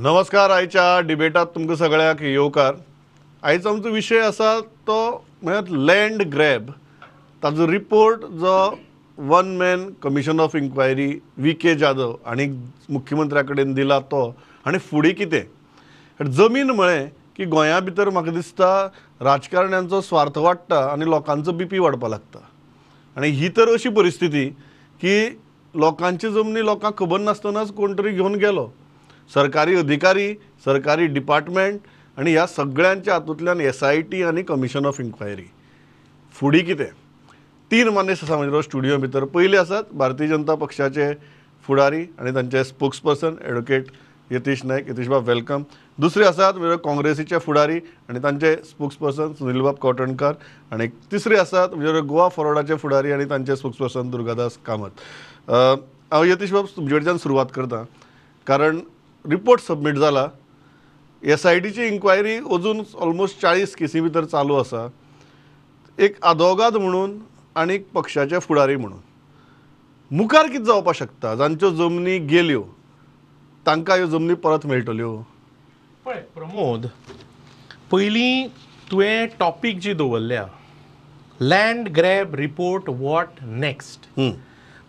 नमस्कार. आयच्या डिबेटात तुमकां सगळ्यांक येवकार. आयचो आमचो विशय आसा तो म्हळ्यार लँड ग्रॅब. ताजो रिपोर्ट जो one man commission of inquiry V K Jadhav आनी मुख्यमंत्र्या कडेन दिला तो, आनी फुडें कितें. जमीन म्हळें की गोंया भितर म्हाका दिसता राजकारण्यांचो स्वार्थ वाडटा आनी लोकांचो बीपी वाडपाक लागता. आनी ही तर अशी परिस्थिती की लोकांची जमनी लोकांक खबर नासतनाच कोण तरी घेवन गेलो. सरकारी अधिकारी, सरकारी डिपार्टमेंट आनी ह्या सगळ्यांच्या हातूंतल्यान SIT आनी कमिशन ऑफ इन्क्वायरी. फुडें कितें. तीन मानेस्त आसा म्हज्या स्टुडियो भितर. पयले आसात भारतीय जनता पक्षाचे फुडारी आनी तांचे स्पोक्सपर्सन एडवोकेट यतीश नायक. यतीश बाब welcome. दुसरे आसात म्हणजे काँग्रेसीचे फुडारी आनी तांचे स्पोक्सपर्सन सुनीलबाब कवठणकार, आनी तिसरे आसात म्हणजे गोवा फॉरवर्डाचे फुडारी आनी तांचे स्पोक्सपर्सन दुर्गादास कामत. हांव यतीश बाब तुमचे कडच्यान सुरवात करता, कारण रिपोर्ट सबमीट जाला, SITची इन्क्वायरी अजून ऑलमोस्ट 40 केसी भितर चालू आसा. एक आदोगाद म्हणून आनी पक्षाचे फुडारी म्हणून मुखार कितें जावपाक शकता? जांच्यो जमनी गेल्यो तांकां ह्यो जमनी परत मेळटल्यो? पळय प्रमोद, पयलीं तुवें टॉपीक जी दवरल्या land grab report what next,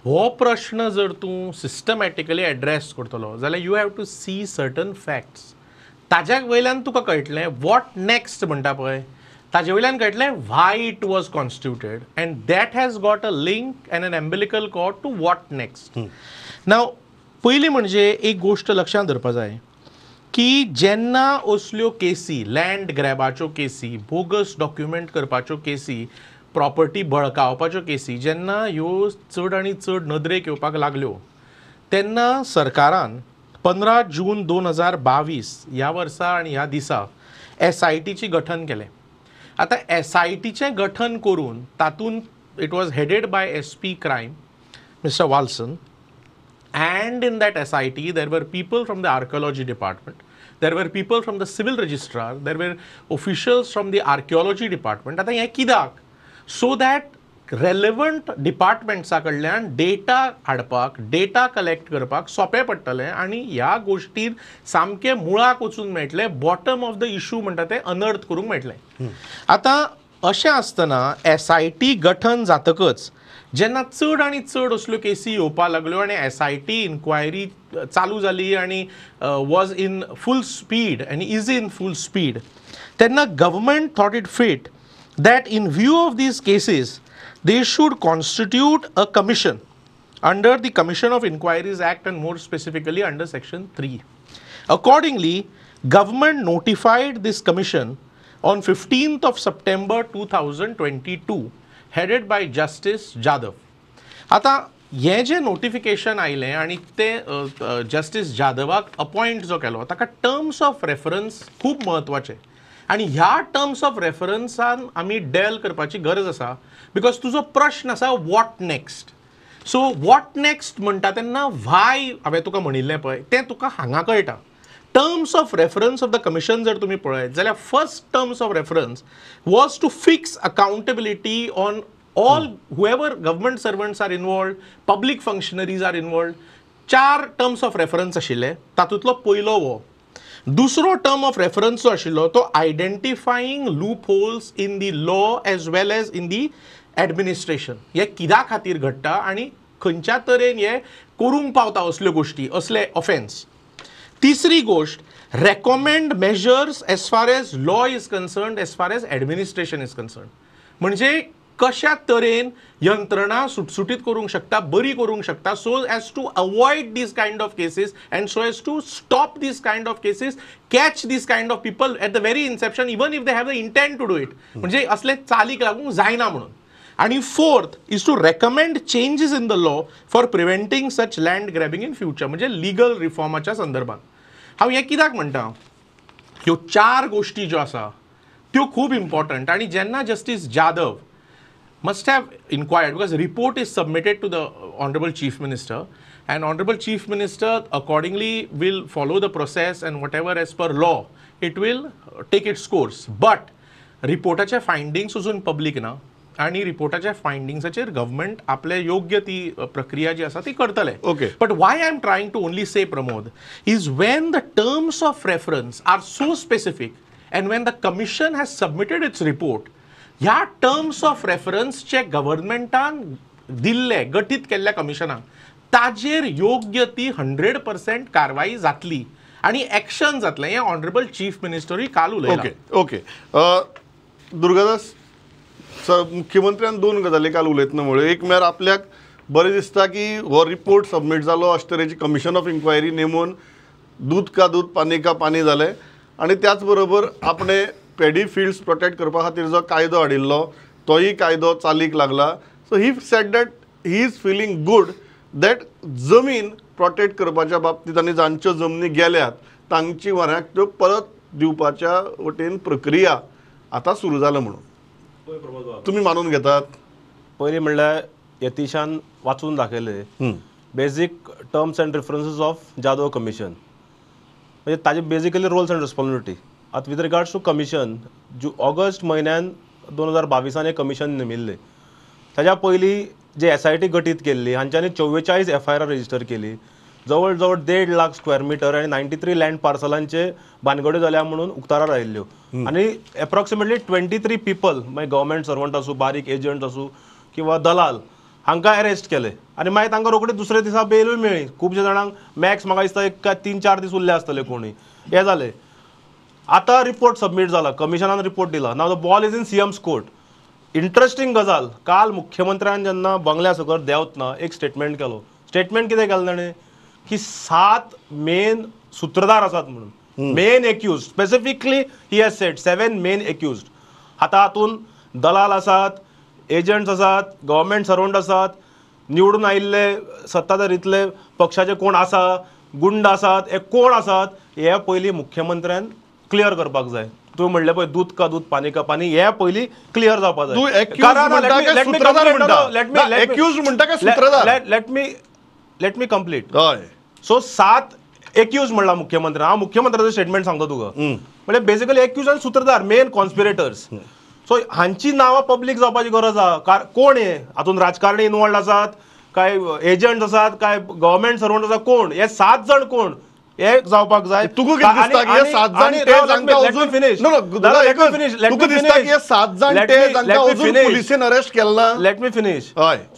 हो प्रश्न जर तूं सिस्टमॅटिकली एड्रेस करतलो जाल्यार you have to see certain facts. ताज्या वयल्यान तुका कळटलें what next म्हणटा पळय, ताजे वयल्यान कळटलें why it was constituted, and that has got a link and an umbilical cord to what next. Now पयलीं म्हणजे एक गोश्ट लक्षांत धरपा जाय की जेन्ना असल्यो केसी, लँड ग्रॅबाच्यो केसी, बोगस डॉक्युमेंट करपाच्यो केसी, प्रॉपर्टी बळकावपाच्यो केसी जेन्ना ह्यो चड आनी चड नदरेक येवपाक लागल्यो तेन्ना सरकारान 15 जून 2022 ह्या वर्सा आनी ह्या दिसा SITची गठन केलें. आतां SITचें गठन करून तातूंत it was headed by SP crime mister Walson, and in that SIT there were people from the archaeology department, there were people from the civil registrar, there were officials from the archaeology department. आतां हें कित्याक? So that relevant डिपार्टमेंट्सा कडल्यान data हाडपाक, data collect करपाक सोंपें पडटलें आनी ह्या गोश्टीर सामकें मुळाक वचून मेळटलें, बॉटम ऑफ the issue म्हणटा तें अनर्थ करूंक मेळटलें. आतां अशें आसतना SIT गठन जातकच जेन्ना चड आनी चड असल्यो केसी येवपाक लागल्यो आनी SIT inquiry चालू जाली आनी वॉज इन फूल स्पीड आनी is in full speed, तेन्ना government thought it fit that in view of these cases they should constitute a commission under the Commission of Inquiries Act and more specifically under section 3. Accordingly, government notified this commission on 15th of September 2022 headed by Justice Jadhav. आता हे जे notification आयलें आनी ते justice जाधवाक appoint जो केलो ताका terms of reference खूब म्हत्वाचे, आनी ह्या टर्म्स ऑफ रेफरन्सान आमी डेल करपाची गरज आसा, because तुजो प्रश्न आसा what next. So what next म्हणटा तेन्ना व्हाय हांवें तुका म्हणिल्लें पळय तें तुका हांगा कळटा. Terms of reference of the commission जर तुमी पळयत जाल्यार first terms of reference was to fix accountability on all whoever government servants are involved, public functionaries are involved. 4 terms of reference आशिल्ले, तातूंतलो पयलो हो. दुसरो टर्म ऑफ रेफरन्स जो आशिल्लो तो identifying loopholes in the law as well as in the administration. हें कित्या खातीर घडटा आनी खंयच्या तरेन हें करूंक पावता असल्यो गोश्टी, असले ऑफेन्स. तिसरी गोश्ट, recommend measures as far as law is concerned, as far as administration is concerned. म्हणजे कशा तरेन यंत्रणा सुटसुटीत करूंक शकता, बरी करूंक शकता, so as to avoid these kind of cases and so as to stop these kind of cases, catch these kind of people at the very inception even if they have the intent to do it. म्हणजे असले चालीक लागूंक जायना म्हणून. आनी fourth is to recommend changes in the law for preventing such land grabbing in future, म्हणजे legal रिफॉर्माच्या संदर्भात. हांव हें कित्याक म्हणटा, ह्यो 4 गोश्टी ज्यो आसा त्यो खूब इम्पॉर्टंट. आनी जेन्ना justice Jadhav must have inquired, because report is submitted to the Honorable Chief Minister, and Honorable Chief Minister accordingly will follow the process and whatever as per law it will take its course. But reportache findings अजून public ना, आनी रिपोर्टाच्या फायंडिंग्साचेर government आपले योग्य ती प्रक्रिया जी आसा ती करतले. Okay. But why I am trying to only say, Pramod, is when the terms of reference are so specific and when the commission has submitted its report, ह्या टर्म्स ऑफ रेफरन्सचे गव्हर्मेंटान दिल्ले गठीत केल्ल्या कमिशनाक ताजेर योग्य ती 100% कारवाई जातली आनी एक्शन जातलें हें ऑनरेबल चीफ मिनिस्टरूय काल उलयला. ओके ओके दुर्गादास सर, मुख्यमंत्र्यान दोन गजाली काल उलयतना म्हळ्यो. एक म्हळ्यार आपल्याक बरें दिसता की हो रिपोर्ट सबमीट जालो, अशे तरेची कमिशन ऑफ इन्क्वायरी नेमून दूद का दूद पानी का पानी जालें आनी त्याच बरोबर आपणें पेडी फिल्ड्स प्रोटेक्ट करपा खातीर जो कायदो हाडिल्लो तोय कायदो चालीक लागला. So he said that he is feeling good that जमीन प्रोटेक्ट करपाच्या बाबतींत आनी जांच्यो जमनी गेल्यात तांची व्हऱ्याक त्यो परत दिवपाच्या वटेन प्रक्रिया आतां सुरू जाला म्हणून तुमी मानून घेतात. पयलीं म्हणल्यार यतीशान वाचून दाखयलें basic terms and references of Jadhav commission, म्हणजे ताजे बेजिकली रोल्स अँड रिस्पॉन्सिबिलिटी. आतां with regards to commission, August म्हयन्यान 2022 हें कमिशन नेमिल्लें. ताज्या पयलीं जे SIT गठीत केल्ली हांच्यांनी 44 FIR register केली, जवळ जवळ 1.5 लाख स्क्वेअर मिटर आनी 93 लँड पार्सलांचे बानगड्यो जाल्या म्हणून उक्तारार आयिल्ल्यो आनी एप्रॉक्सिमेटली 23 पिपल, मागीर गव्हर्मेंट सर्वंट आसूं, बारीक एजंट आसूं किंवा दलाल, हांकां अरेस्ट केले आनी मागीर तांकां रोखडे दुसऱ्या दिसा बेलूय मेळ्ळी. खुबशे जाणांक मॅक्स म्हाका दिसता एक काय 3-4 दीस उरले आसतले कोणूय. हें जालें. आतां रिपोर्ट सबमीट जाला, कमिशनान रिपोर्ट दिला. Now the ball is in CM's court. Interesting गजाल, काल मुख्यमंत्र्यान जेन्ना बंगल्या सकयल देंवतना एक स्टेटमेंट केलो. स्टेटमेंट कितें केलें ताणें की 7 मेन सुत्रधार आसात म्हणून, main accused, specifically he has said 7 main accused. आतां हातूंत दलाल आसात, एजंट्स आसात, गव्हर्मेंट सर्वंट आसात, निवडून आयिल्ले सत्ताधारीतले पक्षाचे कोण आसा, गुंड आसात, हे कोण आसात हे पयलीं मुख्यमंत्र्यान क्लियर करपाक जाय. तुवें म्हणलें पळय दूद का दूद पानी का पानी, हे पयलीं क्लियर जावपाक जाय. Let me complete. So 7 accused म्हणला मुख्यमंत्र्यान. हांव मुख्यमंत्र्याचें स्टेटमेंट सांगता तुका, म्हणजे बेसिकली एक्यूज आनी सुत्रधार, मेन कॉन्स्पिरेटर्स. सो हांची नांवां पब्लीक जावपाची गरज आसा. कोण हे हातूंत राजकारणी इनवॉल्ड आसात, काय एजंट्स आसात, काय गव्हर्मेंट सर्वंट आसा, कोण हे 7 जाण कोण हे जावपाक जाय. तुका कितें दिसता की हे 7 जाण ते जांकां अजून तुका दिसता की हे 7 जाण ते जांकां अजून पुलिसेन अरेस्ट केला? Let me finish.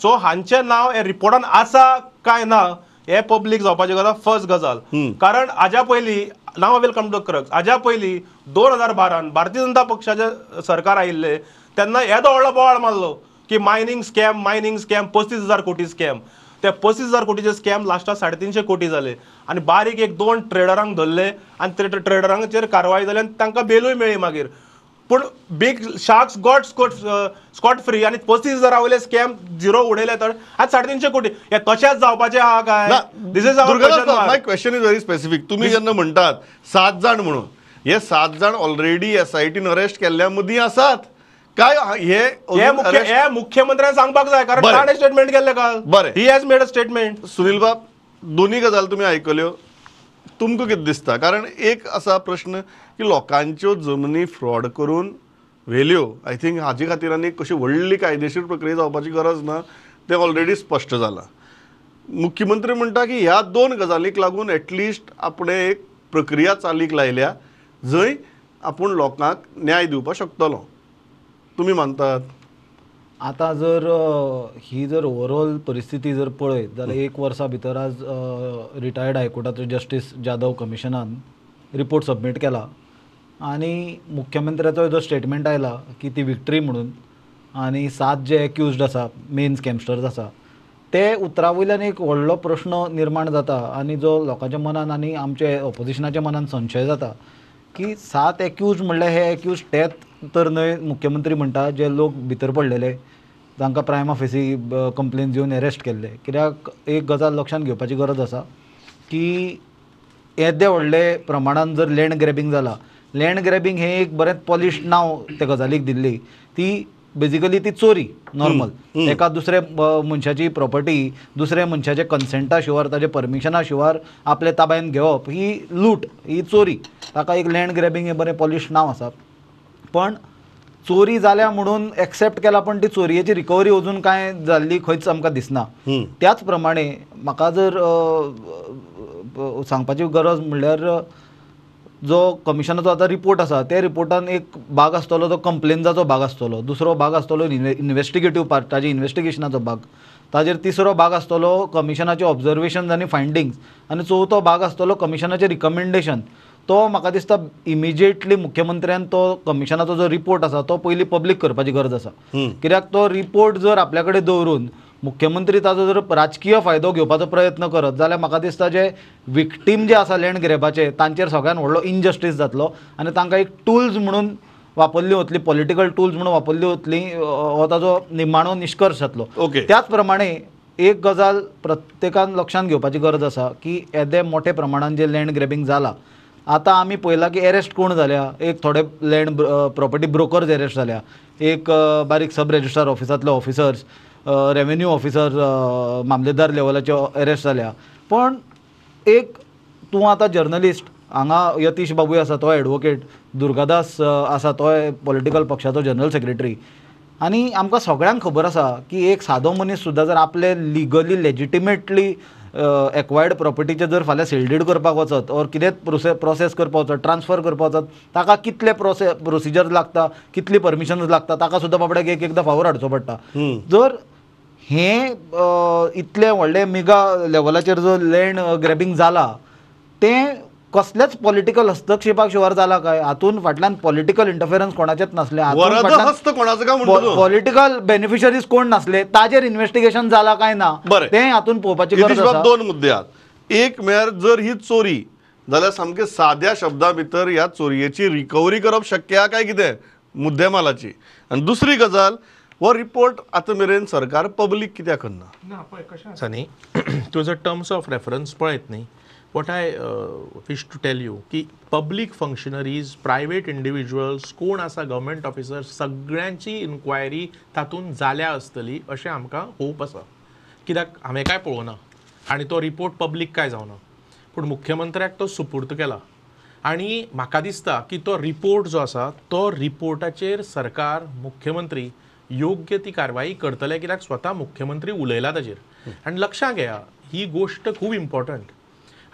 सो हांचें नांव हे रिपोर्टान आसा काय ना हे पब्लीक जावपाची गरज, फर्स्ट गजाल. कारण हाज्या पयलीं, now I will come to crux, हाज्या पयलीं 2012 भारतीय जनता पक्षाचें सरकार आयिल्लें तेन्ना येदो व्हडलो बोवाळ मारलो की मायनींग स्कॅम, मायनींग स्कॅम, 35,000 कोटी स्कॅम. ते 35,000 कोटीचे स्कॅम लास्टाक 350 कोटी जाले आनी बारीक 1-2 ट्रेडरांक धरले आनी ट्रेडरांचेर कारवाय जाली आनी तांकां बेलूय मेळ्ळी मागीर. पूण big sharks got scot free आनी 35,000 वयले स्कॅम झिरो उडयले तर आज 350 कोटी. हे तशेंच जावपाचें आहा काय? This is our question. My question is very specific. तुमी जेन्ना म्हणटात 7 जाण म्हणून, हे 7 जाण ऑलरेडी SITन अरेस्ट केल्ल्या मदीं आसात काय? हे मुख्यमंत्र्यान सांगपाक जाय, कारण ताणें स्टेटमेंट केल्लें काल. बरें, he has made a statement. Sunil बाब, दोन्ही गजाल तुमी आयकल्यो, तुमकां कितें दिसता? कारण एक आसा प्रश्न की लोकांच्यो जमनी फ्रॉड करून व्हेल्यो, I think हाजे खातीर आनी कशी व्हडली कायदेशीर प्रक्रिया जावपाची गरज ना, तें ऑलरेडी स्पश्ट जालां. मुख्यमंत्री म्हणटा की ह्या 2 गजालींक लागून एटलिस्ट आपणें एक प्रक्रिया चालीक लायल्या जंय आपूण लोकांक न्याय दिवपाक शकतलो. तुमी मानतात? आतां जर ही जर ओवरऑल परिस्थिती जर पळयत जाल्यार एक वर्सा भितर आज रिटायर्ड हायकोर्टाचो जस्टीस जाधव कमिशनान रिपोर्ट सबमीट केला आनी मुख्यमंत्र्याचो जो स्टेटमेंट आयला की ती विक्ट्री म्हणून आनी 7 जे एक्युज्ड आसा, मेन स्कॅमस्टर्स आसा, ते उतरा वयल्यान एक व्हडलो प्रश्न निर्माण जाता आनी जो लोकांच्या मनान आनी आमचे ऑपोजिशनाच्या मनान संशय जाता की 7 एक्यूज म्हणल्यार हे एक्यूज तेच तर न्हय मुख्यमंत्री म्हणटा जे लोक भितर पडलेले तांकां प्रायमा फेसी कंप्लेन दिवन एरेस्ट केल्ले. कित्याक एक गजाल लक्षांत घेवपाची गरज आसा की येदे व्हडले प्रमाणान जर लँड ग्रॅबींग जाला, लँड ग्रॅबींग हें एक बरें पॉलिश नांव त्या गजालीक दिल्ली, ती बेजिकली ती चोरी नॉर्मल एका दुसऱ्या मनशाची प्रॉपर्टी दुसऱ्या मनशाच्या कन्सेंटा शिवार ताजे परमिशना शिवार आपल्या ताब्यान घेवप ही लूट, ही चोरी. ताका एक लँड ग्रॅबींग हें बरें पॉलिश नांव आसा. पण चोरी जाल्या म्हणून एक्सेप्ट केला पण ती चोरयेची रिकवरी अजून कांय जाल्ली खंयच आमकां दिसना. त्याच प्रमाणे म्हाका जर सांगपाची गरज म्हणल्यार जो कमिशनाचो आतां रिपोर्ट आसा त्या रिपोर्टान एक भाग आसतलो तो कंप्लेन्साचो भाग आसतलो, दुसरो भाग आसतलो इन्वेस्टिगेटीव पार्ट, ताजे इन्वेस्टिगेशनाचो भाग, ताजेर तिसरो भाग आसतलो कमिशनाचे ऑब्जर्वेशन्स आनी फायंडींग्स, आनी चवथो भाग आसतलो कमिशनाचे रिकमेंडेशन. तो म्हाका दिसता इमिजिएटली मुख्यमंत्र्यान तो कमिशनाचो जो रिपोर्ट आसा तो पयलीं पब्लीक करपाची गरज आसा. कित्याक तो रिपोर्ट जर आपल्या कडेन दवरून मुख्यमंत्री ताजो जर राजकीय फायदो घेवपाचो प्रयत्न करत जाल्यार म्हाका दिसता जे विक्टीम जे आसा लँड ग्रॅबाचे तांचेर सगळ्यान व्हडलो इनजस्टीस जातलो आनी तांकां एक टूल्स म्हणून वापरली वतली, पॉलिटिकल टूल्स म्हणून वापरली वतली, हो ताजो निमाणो निश्कर्श जातलो. त्याच प्रमाणे एक गजाल प्रत्येकान लक्षांत घेवपाची गरज आसा की येदे मोठे प्रमाणान जे लँड ग्रॅबींग जाला आतां आमी पळयलां की एरेस्ट कोण जाल्या, एक थोडे लँड प्रॉपर्टी ब्रोकर्स एरेस्ट जाल्या, एक बारीक सब रजिस्ट्रार ऑफिसांतले ऑफिसर्स, रेवेन्यू ऑफिसर मामलेदार लेवलाचे एरेस्ट जाल्या. पण एक तूं आतां जर्नलिस्ट, हांगा यतीश बाबूय आसा तो एडवोकेट, दुर्गादास आसा तोय पॉलिटिकल पक्षाचो जनरल सेक्रेटरी, आनी आमकां सगळ्यांक खबर आसा की एक सादो मनीस सुद्दां जर आपले लिगली लेजिटिमेटली एक्वायर्ड प्रॉपर्टीचे जर फाल्यां सेल did करपाक वचत ऑर कितेंच प्रोसेस करपाक वचत, ट्रान्सफर करपाक वचत, ताका कितले प्रोसिजर लागता, कितली परमिशन्स लागता, ताका सुद्दां बाबड्याक एक एकदां फावर हाडचो पडटा. जर हें इतलें व्हडलें मेगा लेवलाचेर जो लँड ग्रॅबींग जाला तें कसलेच पॉलिटिकल हस्तक्षेपाक शिवार जाला काय? हातून फाटल्यान पॉलिटिकल इंटरफेरन्स कोणाचेच नासलें, पॉलिटिकल बेनिफिशरीज कोण नासले, ताजेर इन्वेस्टिगेशन जाला काय ना तें हातून पळोवपाची गरज आसा. दोन मुद्दे आहात. एक म्हळ्यार जर ही चोरी जाल्यार सामके साद्या शब्दां भितर ह्या चोरयेची रिकवरी करप शक्य आहा काय कितें मुद्देमालाची, आनी दुसरी गजाल हो रिपोर्ट आतां मेरेन सरकार पब्लीक कित्याक करना? ना पळय कशें आसा न्ही, तूं जर टर्म्स ऑफ रेफरन्स पळयत न्ही, what I wish to tell you की पब्लीक फंक्शनरीज, प्रायवेट इंडिविज्युअल्स कोण आसा, गव्हर्मेंट ऑफिसर, सगळ्यांची इन्क्वायरी तातूंत जाल्या आसतली अशें आमकां होप आसा. कित्याक हांवें कांय पळोवना आनी तो रिपोर्ट पब्लीक काय जावना, पूण मुख्यमंत्र्याक तो सुपूर्त केला आनी म्हाका दिसता की तो रिपोर्ट जो आसा तो रिपोर्टाचेर सरकार, मुख्यमंत्री योग्य ती कारवाई करतले, कित्याक स्वता मुख्यमंत्री उलयला ताजेर. आनी लक्षांत घेया, ही गोश्ट खूब इम्पॉर्टंट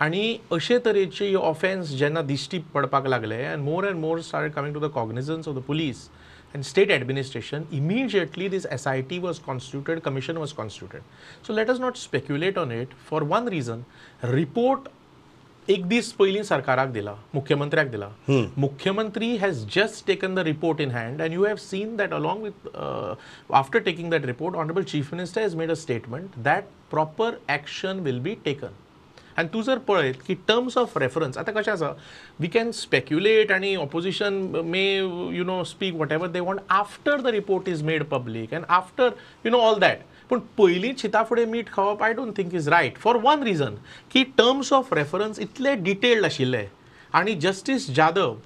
आनी अशे तरेची ऑफेन्स जेन्ना दिश्टी पडपाक लागले and more start coming to the cognizance of the police and state administration, immediately this SIT was constituted, commission was constituted. So let us not speculate on it for one reason. Report एक दीस पयलीं सरकाराक दिला, मुख्यमंत्र्याक दिला. मुख्यमंत्री has just taken the report in hand and you have seen that along with after taking that report honourable chief minister has made a statement that proper action will be taken. आनी तूं जर पळयत की terms of reference आतां कशें आसा, we can speculate आनी opposition may you know speak whatever they want after the report is made public and after you know all that, पूण पयलीं चिता फुडें मीठ खावप I don't think is right for one reason की terms of reference इतले detailed आशिल्ले आनी justice Jadhav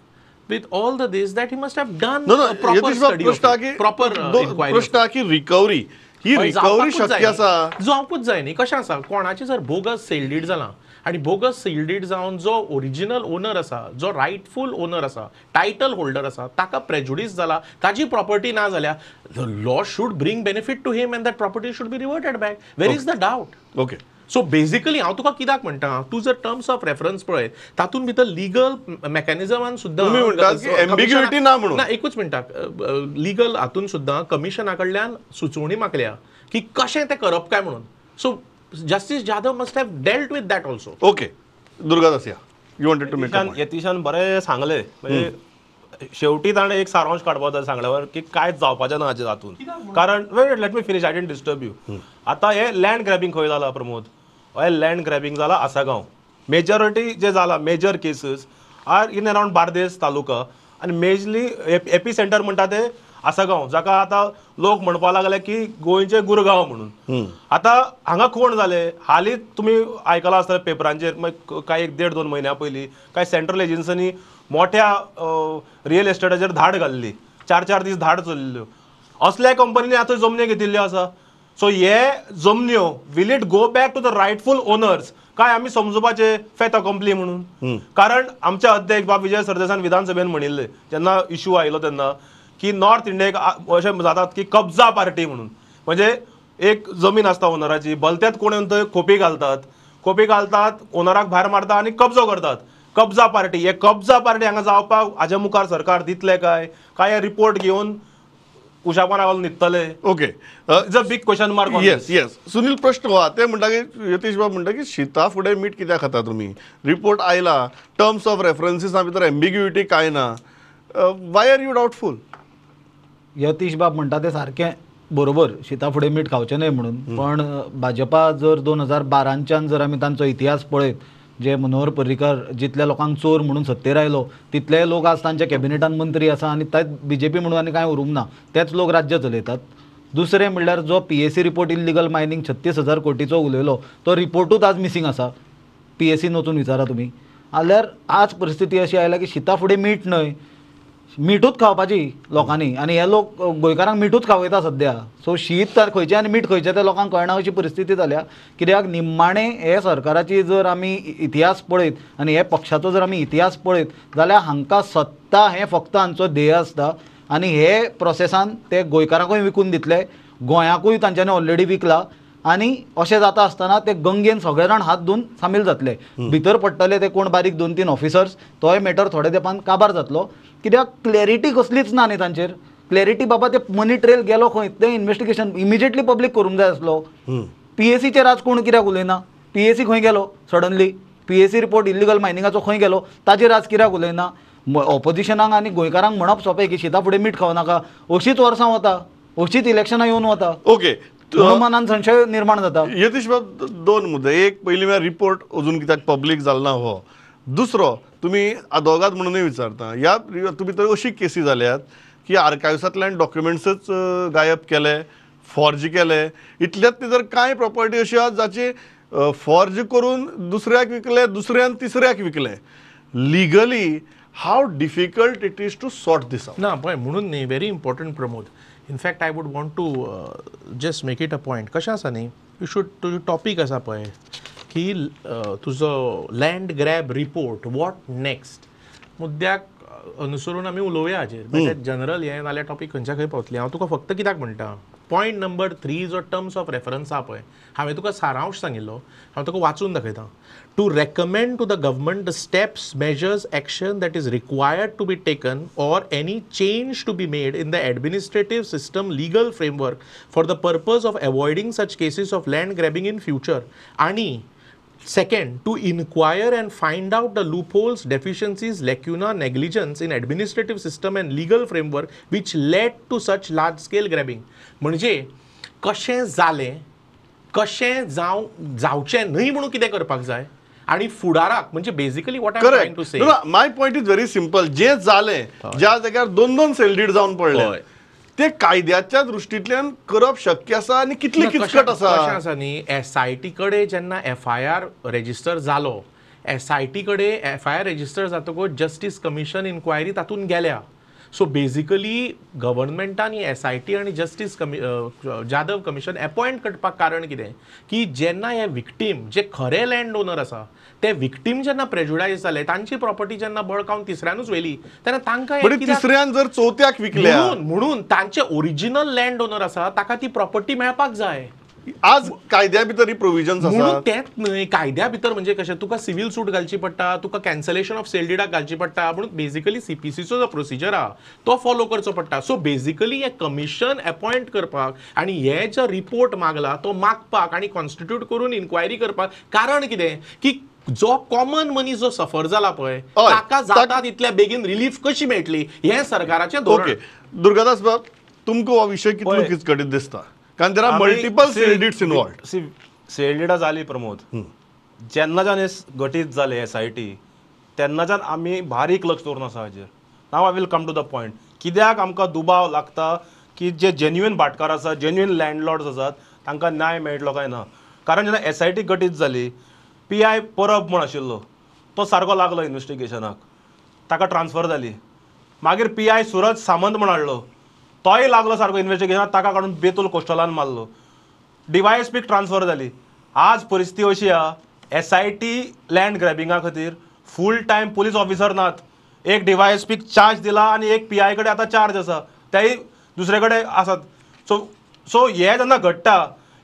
with all the this that he must have done proper study, proper inquiry. प्रश्न की रिकवरी, ही रिकवरी शक्य आसा जावपूच जाय न्ही. कशें आसा, कोणाचें जर बोगस सेल did जालां आनी बोगस सेल did जावन जो ओरिजिनल ओनर आसा, जो रायटफूल ओनर आसा, टायटल होल्डर आसा, ताका प्रेजुडीस जाला, ताजी प्रॉपर्टी ना जाल्या, the law should bring benefit to him and that property should be reverted back. Where is the doubt? Okay, so basically हांव तुका कित्याक म्हणटा, तूं जर टर्म्स ऑफ रेफरन्स पळयत तातूंत भितर लिगल मेकॅनिजमान सुद्दां एम्बिग्युइटी ना म्हणून ना, एकूच मिनटाक लिगल हातून सुद्दां कमिशना कडल्यान सुचोवणी मागल्या की कशें तें करप काय म्हणून. So justice Jadhav must have dealt with that also. Okay, Durgadas, या you wanted to make a point. यतीशान बरें सांगलें, म्हणजे शेवटी ताणें एक सारांश काडपाचो सांगल्यावर की कांयच जावपाचें ना हाचे हातूंत, कारण wait let me finish, I didn't disturb you. आतां हें लँड ग्रॅबींग खंय जाला प्रमोद? हे लँड ग्रॅबींग जाला आसागांव, मेजॉरिटी जे जाला major cases are in around Bardez taluka आनी मेजली एपी सेंटर म्हणटा ते आसागांव, जाका आतां लोक म्हणपाक लागले की गोंयचे गुरगांव म्हणून. आतां हांगा कोण जाले, हालींच तुमी आयकलां आसतलें पेपरांचेर, कांय एक देड दोन म्हयन्या पयलीं कांय सेंट्रल एजन्सींनी मोठ्या रियल एस्टेटाचेर धाड घाल्ली, 4-4 दीस धाड चल्ल्यो. असल्या कंपनींनी आतां जमन्यो घेतिल्ल्यो आसा. सो हे जमन्यो will it go back to the rightful owners काय आमी समजुपाचें फेत अकम्प्ली म्हणून? कारण आमचे अध्यक्ष बाब विजय सरदेसान विधानसभेन म्हणिल्लें जेन्ना इशू आयलो तेन्ना की नॉर्थ इंडियेक अशें जातात की कब्जा पार्टी म्हणून, म्हणजे एक जमीन आसता ओनराची, भलत्यात कोण येवन थंय खोपी घालतात, खोपी घालतात, ओनराक भायर मारता आनी कब्जो करतात. कब्जा पार्टी, हे कब्जा पार्टी हांगा जावपाक हाज्या मुखार सरकार दितले काय काय हे रिपोर्ट घेवन उशापान घालून न्हिदतले? Okay, it's a big question mark. Yes yes Sunil, प्रश्न हो ते म्हणटा की यतीश बाब म्हणटा की शिता फुडें मीठ कित्याक खाता तुमी? रिपोर्ट आयला, टर्म्स ऑफ रेफरन्सीसा भितर एम्बिग्युइटी कांय ना, why are you doubtful? Yatish बाब म्हणटा ते सारकें बरोबर, शिता फुडें मीठ खावचें न्हय म्हणून. पण भाजपा जर 2012च्यान जर आमी तांचो इतिहास पळयत, जे मनोहर पर्रीकर जितल्या लोकांक चोर म्हणून सत्तेर आयलो तितले लोक आज तांच्या कॅबिनेटान मंत्री आसा आनी तेच बीजेपी म्हणून आनी कांय उरूंक ना, तेच लोक राज्य चलयतात. दुसरें म्हणल्यार जो PAC report illegal mining 36,000 कोटीचो उलयलो तो रिपोर्टूच आज मिसींग आसा. PACन वचून विचारा तुमी. जाल्यार आज परिस्थिती अशी आयल्या की शिता फुडें मीठ न्हय, मिठूच खावपाची लोकांनी, आनी हे लोक गोंयकारांक मिठूच खावयता सद्या. सो शीत खंयचें आनी मीठ खंयचें तें लोकांक कळना अशी परिस्थिती जाल्या. कित्याक निमाणें हे सरकाराची जर आमी इतिहास पळयत आनी हे पक्षाचो जर आमी इतिहास पळयत जाल्यार हांकां सत्ता हें फक्त हांचो ध्येय आसता आनी हे प्रोसेसान ते गोंयकारांकूय विकून दितले, गोंयाकूय तांच्यांनी ऑलरेडी विकला. आनी अशें जाता आसतना ते गंगेन सगळे जाण हात धुवन सामील जातले, भितर पडटले ते कोण बारीक 2-3 ऑफिसर्स, तोय मॅटर थोडे तेंपान काबार जातलो. कित्याक क्लॅरिटी कसलीच ना न्ही तांचेर. क्लॅरिटी बाबा ते मनी ट्रेल गेलो खंय तें इन्वेस्टिगेशन इमिजिएटली पब्लीक करूंक जाय आसलो. PACचेर आज कोण कित्याक उलयना? PAC खंय गेलो सडनली? PAC report illegal मायनिंगाचो खंय गेलो ताचेर आज कित्याक उलयना? ऑपोजिशनाक आनी गोंयकारांक म्हणप सोंपें की शिता फुडें मीठ खावं नाका, अशीच वर्सां वता, अशीच इलेक्शनां येवन वता. ओके, मनान संशय निर्माण जाता. यतीश बाब, दोन मुद्दे. एक, पयलीं म्हळ्यार रिपोर्ट अजून कित्याक पब्लीक जालो ना हो. दुसरो, तुमी आदोगाद म्हणूनय विचारता, ह्या तुमी तर अशी केसी जाल्यात की आर्कायव्सांतल्यान डॉक्युमेंट्सच गायब केले, फॉर्ज केले. इतल्यात ती जर कांय प्रॉपर्टी अशी आसा जाची फॉर्ज करून दुसऱ्याक विकले, दुसऱ्यान तिसऱ्याक विकले. Legally how difficult it is to sort this out? ना पळय, म्हणून न्ही, very important Pramod. In fact I would want to just make it a point. कशें आसा न्ही, you should, तुजो टॉपीक आसा पळय की तुजो land grab report what next मुद्द्याक अनुसरून आमी उलोवया हाजेर. बट जनरल हें नाल्यार टॉपीक खंयच्या खंय पावतली. हांव तुका फक्त कित्याक म्हणटा, पॉयंट नंबर 3 जो टर्म्स ऑफ रेफरन्स आहा पळय, हांवें तुका सारांश सांगिल्लो, हांव तुका वाचून दाखयता. To recommend to the government the steps, measures, action that is required to be taken or any change to be made in the administrative system legal framework for the purpose of avoiding such cases of land grabbing in future. आनी Second, to inquire and find out the loopholes, deficiencies, lacuna, negligence in administrative system and legal framework which led to such large scale grabbing. म्हणजे कशें जालें, कशें जावचें न्हय म्हणून कितें करपाक जाय आनी फुडाराक, म्हणजे basically what I am trying to say. My point is very simple. जे जालें, ज्या जाग्यार 2-2 सेल डीड जावन पडले ते कायद्याच्या दृष्टींतल्यान करप शक्य आसा आनी कितली किचकट आसा? कशें आसा न्ही, SIT कडेन जेन्ना FIR register जालो, SIT कडेन FIR register जातकच जस्टीस कमिशन इन्क्वायरी तातूंत गेल्या. सो बेजिकली गव्हर्नमेंटान ही SIT आनी जस्टीस जाधव कमिशन अपॉयंट करपाक कारण कितें की जेन्ना हे विक्टीम जे खरे लँड ओनर आसा ते विक्टीम जेन्ना प्रेजुडायज जाले, तांची प्रॉपर्टी जेन्ना बळकावन तिसऱ्यानूच व्हेली तेन्ना तांकां तिसऱ्यान जर चवथ्याक विकल्या म्हणून तांचे ओरिजिनल लँड ओनर आसा ताका ती प्रॉपर्टी मेळपाक जाय. आज कायद्या भितर ही प्रोविजन्स आसा म्हणून तेंच न्हय, कायद्या भितर म्हणजे कशें तुका सिवील सूट घालची पडटा, तुका कॅन्सलेशन ऑफ सेल डिडाक घालची पडटा, म्हणून बेजिकली सीपीसीचो जो प्रोसिजर आहा तो फॉलो करचो पडटा. सो बेजिकली हे कमिशन अपॉयंट करपाक आनी हे जो रिपोर्ट मागला तो मागपाक आनी कॉन्स्टिट्यूट करून इन्क्वायरी करपाक, कारण कितें की जो कॉमन मनीस जो सफर जाला पळय ताका जाता तितल्या बेगीन रिलीफ कशी मेळटली हें सरकाराचें धोरण. ओके दुर्गादास बाब, तुमकां हो विशय कितलो किचकटीत दिसता? कारण there are multiple sale deeds involved. Sale डिडां जाली प्रमोद, जेन्नाच्यान हे गठीत जाले SIT तेन्नाच्यान आमी बारीक लक्ष दवरून आसा हाजेर. Now I will come to the point. कित्याक आमकां दुबाव लागता की जे जेन्युइन भाटकार आसा, जेन्युइन लँडलॉर्ड्स आसात तांकां न्याय मेळटलो काय ना? कारण जेन्ना SIT गठीत जाली, PI परब म्हूण आशिल्लो तो सारको लागलो इन्वेस्टिगेशनाक, ताका ट्रान्सफर जाली. मागीर PI Suraj Samant म्हूण हाडलो, तोय लागलो सारको इन्वेस्टिगेशनाक, ताका काडून बेतूल कोस्टलान मारलो. DYSPक ट्रान्सफर जाली. आज परिस्थिती अशी आहा, SIT land ग्रॅबिंगा खातीर फूल टायम पुलीस ऑफिसर नात. एक DYSPक चार्ज दिला आनी एक PI कडेन आतां चार्ज आसा. तेय दुसरे कडेन आसात. सो सो हे जेन्ना घडटा,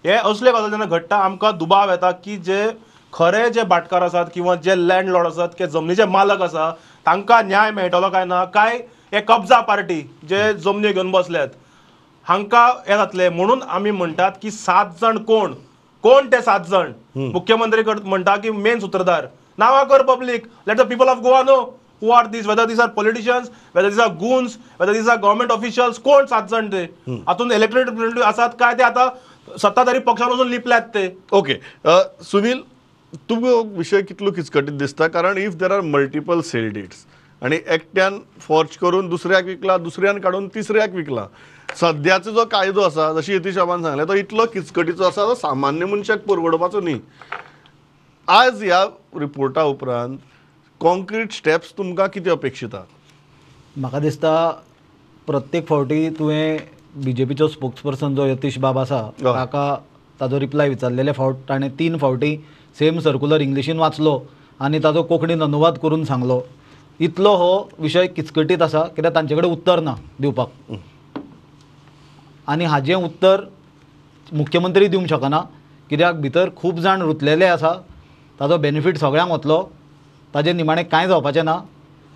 हे असले गजाल जेन्ना घडटा आमकां दुबाव येता की जे खरे जे भाटकार आसात किंवा जे लँडलॉर्ड आसात किंवा जमनीचे मालक आसा तांकां न्याय मेळटलो काय ना, काय हे कब्जा पार्टी जे जमनी घेवन बसल्यात हांकां हे जातले. म्हणून आमी म्हणटात की 7 जाण कोण कोण ते 7 जाण. मुख्यमंत्री म्हणटा की मेन सुत्रधार, नांवां कर public, let the people of Goa know who are these, whether these are politicians, whether these are goons, whether these are government officials. कोण 7 जाण ते हातून इलेक्टेड रिप्रेझेंटेटिव्ह आसात काय ते आतां सत्ताधारी पक्षान वचून लिपल्यात ते. ओके सुनील, तुमकां विशय कितलो किचकटीत दिसता? कारण if there are multiple sale deeds आनी एकट्यान फॉर्ज करून दुसऱ्याक विकला, दुसऱ्यान काडून तिसऱ्याक विकला, सद्याचो जो कायदो आसा जशी यतीश बाबान सांगलें तो इतलो किचकटीचो आसा तो सामान्य मनशाक परवडपाचो न्ही. आज ह्या रिपोर्टा उपरांत कॉन्क्रीट स्टेप्स तुमकां कितें अपेक्षीत आहात? म्हाका दिसता प्रत्येक फावटी तुवें बीजेपीचो स्पोक्स पर्सन जो यतीश बाब आसा ताका ताजो रिप्लाय विचारलेले फावट ताणें 3 फावटी सेम सर्कुलर इंग्लिशीन वाचलो आनी ताजो कोंकणीन अनुवाद करून सांगलो. इतलो हो विशय किचकटीत आसा कित्याक तांचे कडेन उत्तर ना दिवपाक आनी हाजें उत्तर मुख्यमंत्री दिवंक शकना कित्याक भितर खूब जाण रुतलेले आसा. ताजो बेनिफीट सगळ्यांक वतलो, ताजेर निमाणें कांय जावपाचें ना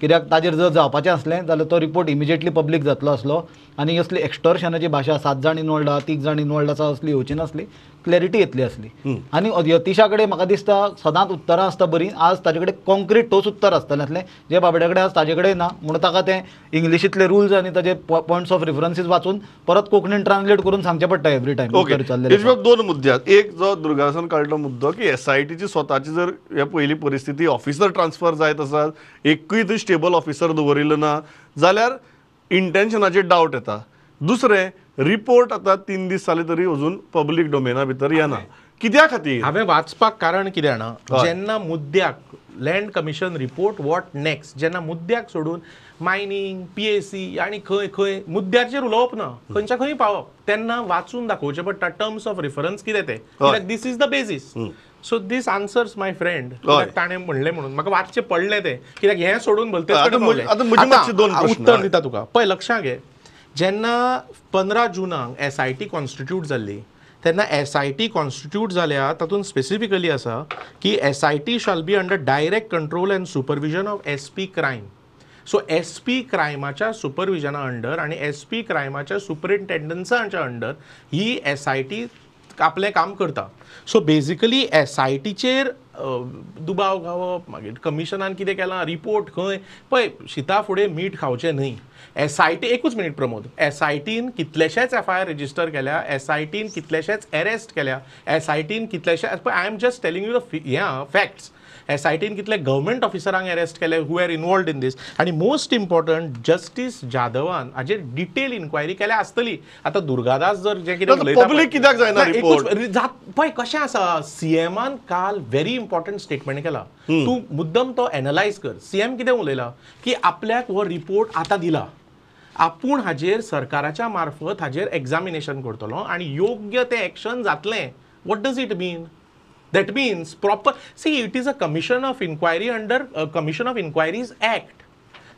कित्याक ताजेर जर जावपाचें आसलें जाल्यार तो रिपोर्ट इमिजिएटली पब्लीक जातलो आसलो आनी असली एक्स्टॉर्शनाची भाशा 7 जाण इनवॉल्ड आहा, 3 जाण इनवॉल्ड आसा असली येवची नासली, क्लॅरिटी येतली आसली. आनी यतीशा कडेन म्हाका दिसता सदांच उत्तरां आसता बरीं, आज ताजे कडेन कॉन्क्रीट ठोस उत्तर आसतलें आसलें जे बाबड्या कडेन आज ताजे कडेन ना, म्हणून ताका तें इंग्लिशींतले रुल्स आनी ताजे पॉयंट्स ऑफ रिफरन्सीस वाचून परत कोंकणीन ट्रान्सलेट करून सांगचें पडटा एवरी टायम. ओके, दोन मुद्दे आहात. एक जो दुर्गासन काडलो मुद्दो की एसआयटीची स्वताची जर हे पयली परिस्थिती ऑफिसर ट्रान्सफर जायत आसात, एकूय थंय स्टेबल ऑफिसर दवरिल्लो ना जाल्यार इंटेन्शनाचेर डावट येता. दुसरें, रिपोर्ट आतां 3 दीस जाले तरी अजून पब्लीक डोमेना भितर येना, कित्या खातीर? हांवें वाचपाक कारण कितें जाणा, जेन्ना मुद्द्याक land commission report what next, जेन्ना मुद्द्याक सोडून मायनींग पीएसी आनी खंय खंय मुद्द्याचेर उलोवप ना, खंयच्या खंय पावप, तेन्ना वाचून दाखोवचें पडटा टर्म्स ऑफ रिफरन्स कितें तें, कित्याक this is the basis. So this answers my friend, ताणें म्हणलें म्हणून म्हाका वाचचें पडलें तें, कित्याक हें सोडून भलतेच कडेन. उत्तर दिता तुका, पळय लक्षां घे, जेन्ना 15 जुनाक एसआयटी कॉन्स्टिट्यूट जाल्ली तेन्ना एसआयटी कॉन्स्टिट्यूट जाल्या तातूंत स्पेसिफिकली आसा की SIT shall be under direct control and supervision of SP crime. So SP क्रायमाच्या सुपरविजना under आनी एसपी क्रायमाच्या सुपरिंटेंडन्साच्या अंडर ही एसआयटी आपलें काम करता. सो बेजिकली एसआयटीचेर दुबाव घावप, मागीर कमिशनान कितें केलां, रिपोर्ट खंय, पळय शिता फुडें मीठ खावचें न्हय. एसआयटी, एकूच मिनीट प्रमोद, एसआयटीन कितलेशेच एफआयआर रजिस्टर केल्या, एसआयटीन कितलेशेच एरेस्ट केल्या, एसआयटीन कितलेशे, पळय I am just telling you the हें फॅक्ट्स, एसआयटीन कितले गव्हर्मेंट ऑफिसरांक एरेस्ट केले who are involved in this. आनी मोस्ट इम्पॉर्टंट जस्टीस जाधवान हाजेर डिटेल इन्क्वायरी केल्या आसतली. आतां दुर्गादास जर जें कितें उलयता पब्लीक कित्याक जायना रिपोर्ट, पळय कशें आसा, सीएमान काल व्हेरी इम्पॉर्टंट स्टेटमेंट केला, तूं मुद्दम तो एनलायज कर. सीएम कितें उलयला की आपल्याक हो रिपोर्ट आतां दिला, आपूण हाजेर सरकाराच्या मार्फत हाजेर एग्जामिनेशन करतलो आनी योग्य तें एक्शन जातलें. What does it mean? That means proper, see it is a commission of inquiry under Commission of Inquiries Act,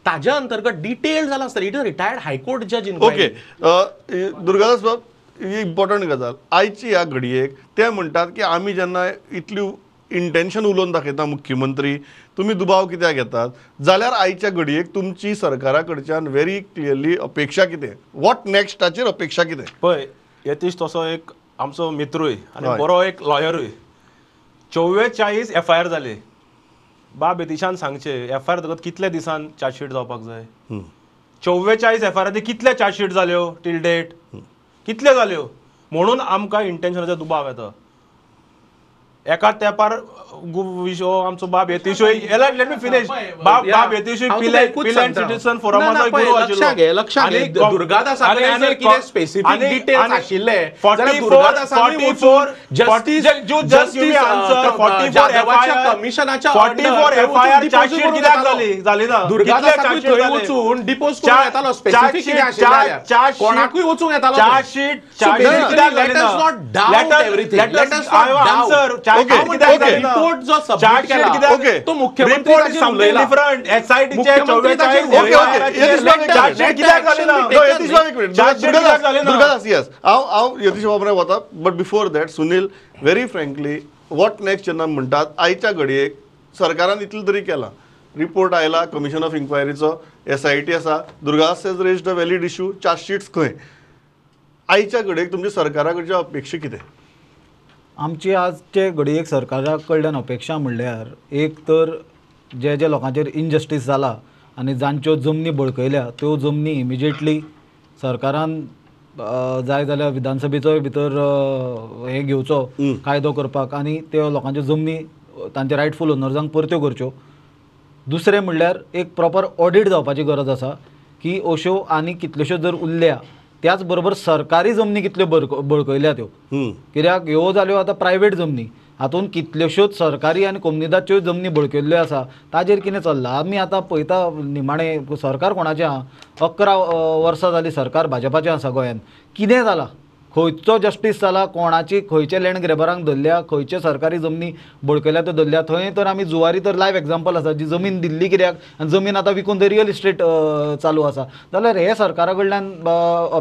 ताज्या अंतर्गत डिटेल जाला आसतलें. It is retired high court जज इन्क्वायरी. ओके दुर्गादास बाब, ही इम्पॉर्टंट गजाल आयची ह्या घडयेक ते म्हणटात की आमी जेन्ना इतली इंटेन्शन उलोवन दाखयता मुख्यमंत्री, तुमी दुबाव कित्याक घेतात, जाल्यार आयच्या घडयेक तुमची सरकारा कडच्यान व्हेरी क्लियरली अपेक्षा कितें, what नेक्स्टाचेर अपेक्षा कितें? पळय यतीश तसो एक आमचो मित्रूय आनी बरो एक लॉयरूय. 44 एफआयआर जाले, बाब यतीशान सांगचे एफआयआर जातकच कितले दिसान चार्जशीट जावपाक जाय? 44 एफआयआर कितले चार्जशीट जाल्यो टील डेट, कितले जाल्यो? म्हणून आमकां इंटेन्शनाचो दुबाव येता. एका तेंपार आमचो बाब यतीशूय, let me finish, बाब यतीशूय पिल एंड सिटीजन फोरमाचो गुरू आशिल्लो. रिपोर्ट जो सबमिट केला तो मुख्यमंत्री हांव यतीश बाब वता, but before that Sunil, very frankly what next जेन्ना म्हणटात आयच्या घडयेक सरकारान इतलें तरी केलां, रिपोर्ट आयला कमिशन ऑफ इन्क्वायरीचो, SIT आसा, Durgadas has raised a valid issue, chargesheets खंय? आयच्या घडयेक तुमच्या सरकारा कडच्या अपेक्षा कितें? आमची आजचे घडयेक सरकारा कडल्यान अपेक्षा म्हणल्यार एक तर जे जे लोकांचेर इनजस्टीस जाला आनी जांच्यो जमनी बळकयल्या त्यो जमनी इमिजिएटली सरकारान जाय जाल्यार विधानसभेचोय भितर हें घेवचो कायदो करपाक आनी त्यो लोकांच्यो जमनी तांच्या रायटफूल ओनर्सांक परत्यो करच्यो. दुसरें म्हणल्यार एक प्रॉपर ऑडीट जावपाची गरज आसा की अश्यो आनी कितल्योश्यो जर उरल्या त्याच बरोबर सरकारी जमनी कितल्यो बळकयल्या त्यो, कित्याक ह्यो जाल्यो आतां प्रायवेट जमनी, हातूंत कितल्योश्योच सरकारी आनी कोमुनिदादच्यो जमनी बळकयल्ल्यो आसा, ताजेर कितें चल्लां आमी आतां पळयता. निमाणें सरकार कोणाचें आहा, 11 वर्सां जालीं सरकार भाजपाचें आसा गोंयांत, कितें जालां, खंयचो जस्टीस जाला, कोणाची खंयचे लँड ग्रेबरांक धरल्या, खंयचे सरकारी जमनी बळकयल्या त्यो धरल्या. थंय तर आमी जुवारी तर लायव एग्जाम्पल आसा, जी जमीन दिल्ली कित्याक आनी जमीन आतां विकून थंय रियल इस्टेट चालू आसा. जाल्यार हे सरकारा कडल्यान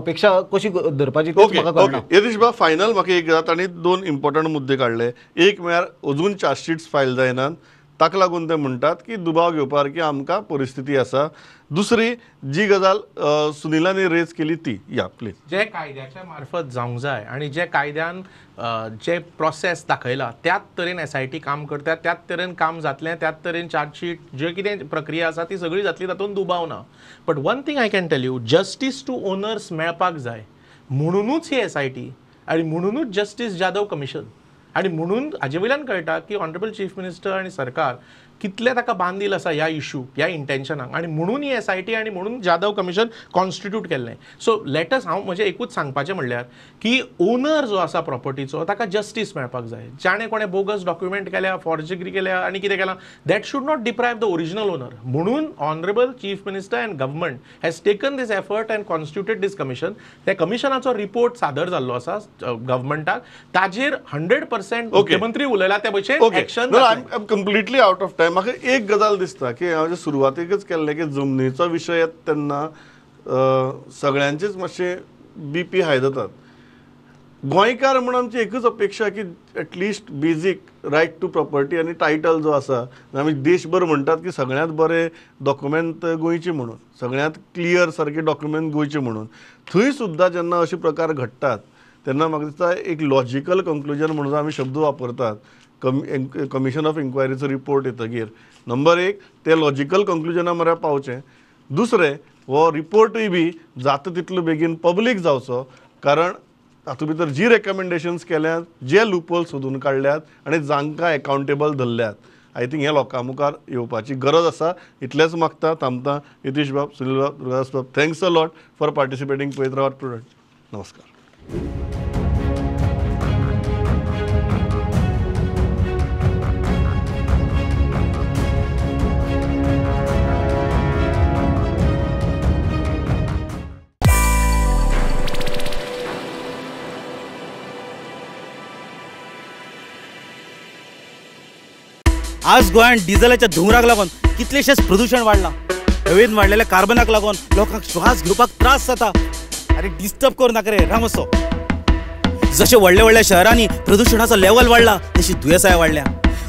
अपेक्षा कशी धरपाची तेच म्हाका कळना. यतीश बाब, फायनल म्हाका एक तांणी 2 इम्पॉर्टंट मुद्दे काडले. एक म्हळ्यार अजून चार्जशीट्स फायल जायनात, ताका लागून ते म्हणटात की दुबाव घेवपा सारकी आमकां परिस्थिती आसा. दुसरी जी गजाल सुनिलान रेज केली ती या प्लीज, जे कायद्याच्या मार्फत जावंक जाय आनी जे कायद्यान जे प्रोसेस दाखयला त्याच तरेन SIT काम करता, त्याच तरेन काम जातलें, त्याच तरेन चार्जशीट जे कितें प्रक्रिया आसा ती सगळी जातली, तातूंत दुबाव ना. But one thing I can tell you, justice to owners मेळपाक जाय म्हणुनूच ही SIT आनी म्हणुनूच जस्टीस जाधव कमिशन, आनी म्हणून हाजे वयल्यान कळटा की ऑनरेबल चीफ मिनिस्टर आनी सरकार कितले ताका बांदील आसा ह्या इशू, ह्या इंटेन्शनाक, आनी म्हणून ही SIT आनी म्हणून जाधव कमिशन कॉन्स्टिट्यूट केल्लें. सो let's, हांव म्हजें एकूच सांगपाचें म्हणल्यार की ओनर जो आसा प्रॉपर्टीचो ताका जस्टीस मेळपाक जाय. जाणें कोणें बोगस डॉक्युमेंट केल्या, फॉर्जरी केल्या आनी कितें केलां, that should not deprive the original owner. म्हणून honourable chief minister and government has taken this effort and constituted this commission. त्या कमिशनाचो रिपोर्ट सादर जाल्लो आसा गव्हर्मेंटाक, ताजेर 100% मुख्यमंत्री उलयला त्या भशेन action. I am completely out of time. म्हाका एक गजाल दिसता की हांवें सुरवातेकच केल्लें की जमनीचो विशय येता तेन्ना सगळ्यांचेच मातशें BP हाय जातात. गोंयकार म्हूण आमची एकूच अपेक्षा की at least basic right to property आनी टायटल जो आसा, आमी देशभर म्हणटात की सगळ्यांत बरें डॉक्युमेंट गोंयचें म्हणून, सगळ्यांत क्लियर सारकें डॉक्युमेंट गोंयचें म्हणून, थंय सुद्दां जेन्ना अशे प्रकार घडटात तेन्ना म्हाका दिसता एक लॉजिकल कंक्लुजन म्हणून आमी शब्द वापरतात. कमिशन ऑफ इन्क्वायरीचो रिपोर्ट येतगीर नंबर 1 ते लॉजिकल कंक्लुजना मरे पावचें, दुसरें हो रिपोर्टूय बी जाता तितलो बेगीन पब्लीक जावचो, कारण तातूंत भितर जी रेकमेंडेशन्स केल्यात, जे लूपहोल सोदून काडल्यात आनी जांकां एकाउंटेबल धरल्यात, I think हें लोकां मुखार येवपाची गरज आसा. इतलेंच मागता, थांबता. यतीश बाब, सुनील बाब, दुर्गादास बाब, thanks a lot for participating. पळयत रावात प्रुडंट. नमस्कार. आज गोंयांत डिझलाच्या धुंवराक लागून कितलेशेच प्रदूषण वाडलां, हवेन वाडलेल्या कार्बनाक लागून लोकांक श्वास घेवपाक त्रास जाता. अरे डिस्टर्ब करूं नाका रे रामसो. जशें व्हडल्या व्हडल्या शहरांनी प्रदूषणाचो लेवल वाडला तशी दुयेंसाय वाडल्या.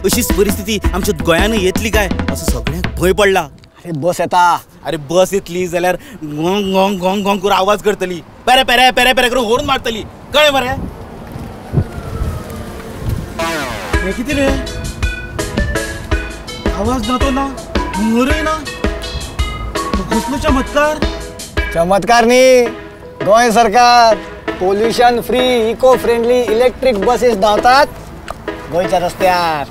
अशीच परिस्थिती आमच्या गोंयानूय येतली काय असो सगळ्यांक भंय पडला. अरे बस येता, अरे बस येतली जाल्यार गोंग गोंग गोंग गोंग करून आवाज करतली, पेरे पेरे पेरे पेरे करून होर्न मारतली, कळ्ळें मरे? हें कितें रे, आवाज ना तो ना, हुंगरूय ना, कसलो चमत्कार? चमत्कार न्ही, गोंय सरकार pollution free eco friendly electric buses धांवतात गोंयच्या रस्त्यार.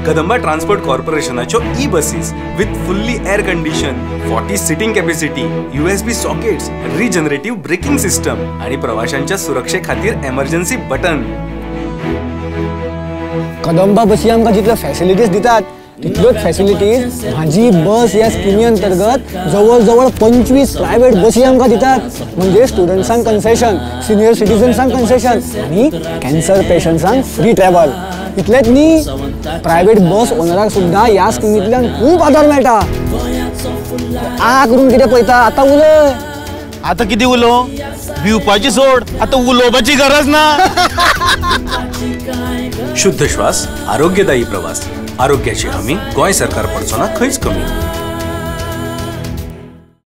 कदंबा ट्रान्सपोर्ट कॉर्पोरेशनाच्यो e buses with fully air condition, 40 seating capacity, USB sockets, regenerative braking system आणि प्रवाशांच्या सुरक्षे खातीर एमर्जन्सी बटन. कदंबा बसी आमकां जितल्यो फॅसिलिटीज दितात तितल्योच फॅसिलिटीज म्हाजी बस ह्या स्किमी अंतर्गत जवळ जवळ 25 प्रायव्हेट बसी आमकां दितात. म्हणजे स्टुडंट्सांक कन्सेशन, सिनियर सिटीजन्सांक कन्सेशन आनी कॅन्सर पेशंट्सांक फ्री ट्रॅव्हल. इतलेंच न्ही, प्रायवेट बस ओनराक सुद्दां ह्या स्किमींतल्यान खूब आदार मेळटा. आ करून कितें पळयता? आतां उलय. आतां कितें उलोवं? भिवपाची सोड, आतां उलोवपाची गरज ना. शुद्ध श्वास, आरोग्यदायी प्रवास, आरोग्याची हमी गोंय सरकार पडचो ना खंयच कमी.